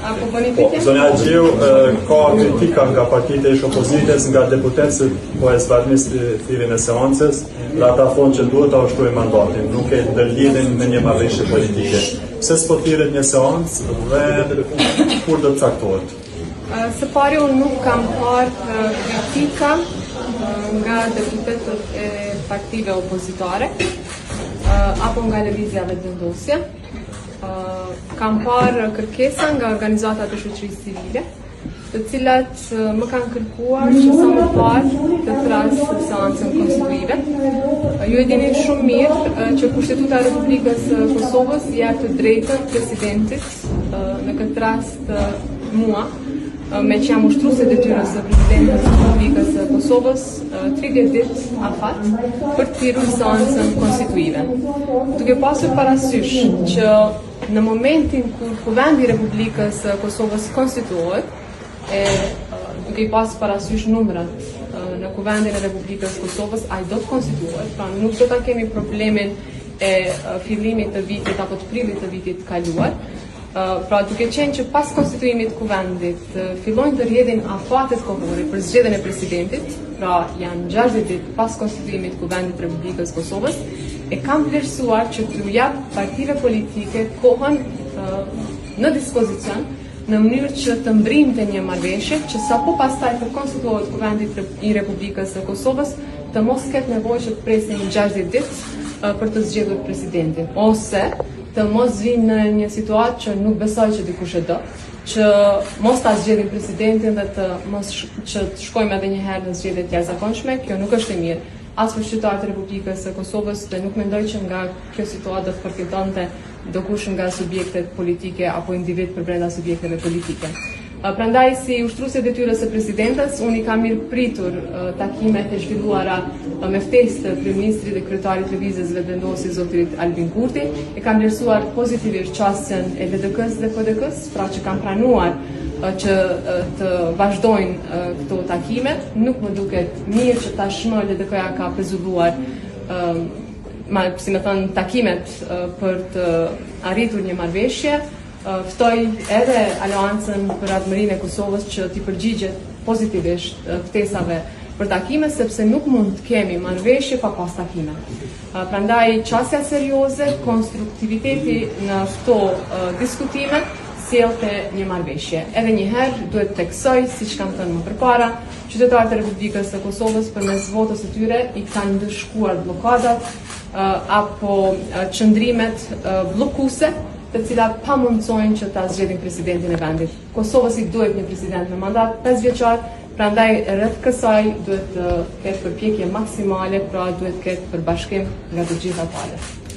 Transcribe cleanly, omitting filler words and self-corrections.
A po bëni Po, pyetje? zonja Haxhiu, ka kritika nga partitë e ish opozitës, nga deputetë se po e zvarrisni thirrjen e seancës, dhe ata thonë që duhet ta ushtrojë mandatin, nuk e ndërlidhin me një marrëveshje politike. Pse s'po thirret një seancë dhe kur do të caktohet? Së pari unë nuk kam parë kritika nga deputetët e partive opozitare apo nga Lëvizja Vetëvendosje. Kam parë kërkesa nga organizatat e shoqërisë civile, të cilat më kanë kërkuar që sa më parë të thërras seancën konstituive. Ju e dini shumë mirë që Kushtetuta e Republikës së Kosovës i jep të drejtën presidentit, në këtë rast mua, meqë jam ushtruese e detyrës së presidentit të Republikës së Kosovës, 30 ditë afat për të thirrur seancën konstituive. Duke pasur parasysh që në momentin kur Kuvendi i Republikës së Kosovës konstituohet, e duke i pasur parasysh numrat në Kuvendin e Republikës së Kosovës, ai do të konstituohet, pra nuk do ta kemi problemin e fillimit të vitit apo të prillit të vitit të kaluar. Pra duke qenë që pas konstituimit të Kuvendit fillojnë të rrjedhin afatet kohore për zgjedhjen e presidentit, pra janë 60 ditë pas konstituimit të Kuvendit të Republikës së Kosovës, e kam vlerësuar që t'u jap partive politike kohën në dispozicion në mënyrë që të mbërrijmë te një marrëveshje që sapo pastaj të konstituohet Kuvendi i Republikës së Kosovës të mos ketë nevojë që të presim 60 ditë për të zgjedhur presidentin ose të mos vijmë në një situatë që nuk besoj që dikush e do, që mos ta zgjedhim presidentin dhe të mos që të shkojmë edhe një herë në zgjedhje të jashtëzakonshme, kjo nuk është e mirë as për qytetarët e Republikës së Kosovës dhe nuk mendoj që nga kjo situatë do të përfitonte dokush nga subjektet politike apo individ përbrenda subjekteve politike. Prandaj si ushtruese e detyrës së presidentes, unë i kam mirëpritur takimet e zhvilluara me ftesë të kryeministrit dhe kryetarit të Lëvizjes Vetëvendosje zotit Albin Kurti. E kam vlerësuar pozitivisht qasjen e LDK-së dhe PDK-së, pra që kanë pranuar që të vazhdojnë këto takime. Nuk më duket mirë që tashmë LDK-ja ka pezulluar ma, si me thënë, takimet për të arritur një marrëveshje. Ftoj edhe Aleancën për Ardhmërinë e Kosovës që t'i përgjigjet pozitivisht ftesave për takime, sepse nuk mund të kemi marrëveshje pa pas takime. Prandaj qasja serioze, konstruktiviteti në këto diskutime sjell te një marrëveshje. Edhe një herë duhet të theksoj, siç kam thënë më përpara, qytetarët e Republikës së Kosovës përmes votës së tyre i kanë ndëshkuar bllokadat apo qëndrimet bllokuese të cilat pamundësojnë që ta zgjedhin presidentin e vendit. Kosovës i duhet një president me mandat 5 vjeçar, prandaj rreth kësaj duhet të ketë përpjekje maksimale, pra duhet të ketë përbashkim nga të gjitha palët.